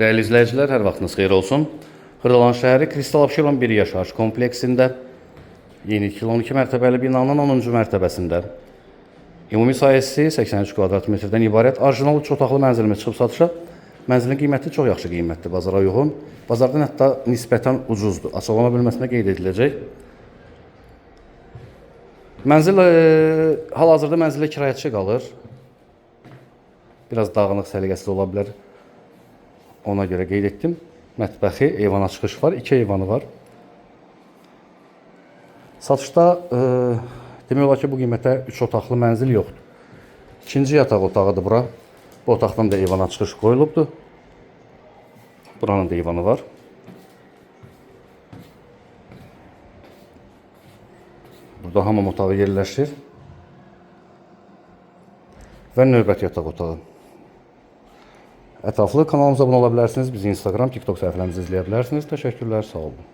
Dəyərli izləyicilər, hər vaxtınız xeyir olsun. Xırdalan şəhəri Kristal Abşeron 1 yaşayış kompleksində yeni 12 mərtəbəli binanın 10-cu mərtəbəsində ümumi sahəsi 83 kvadrat metrdən ibarət orijinal 3 otaqlı mənzilimiz çıxıb satışa. Mənzilin qiyməti çox yaxşı qiymətdir, bazara uyğun. Bazardan hətta nisbətən ucuzdur. Açıqlama bölməsində qeyd ediləcək. Mənzil hal-hazırda mənzildə kirayətçi qalır. Biraz dağınıq, səliqəsiz ola bilər. Ona görə qeyd etdim. Mətbəxi, eyvana çıxış var, 2 eyvanı var. Satışda demək olar ki, bu qiymətə 3 otaqlı mənzil yoxdur. İkinci yataq otağıdır bura. Bu otaqdan da eyvana çıxış qoyulubdur. Buranın da eyvanı var. Burada hamam otağı yerləşir. Və növbəti yataq otağı. Ətraflı kanalımıza abunə ola bilərsiniz. Bizi Instagram, TikTok səhifələrimizdə izləyə bilərsiniz. Təşəkkürlər, sağ olun.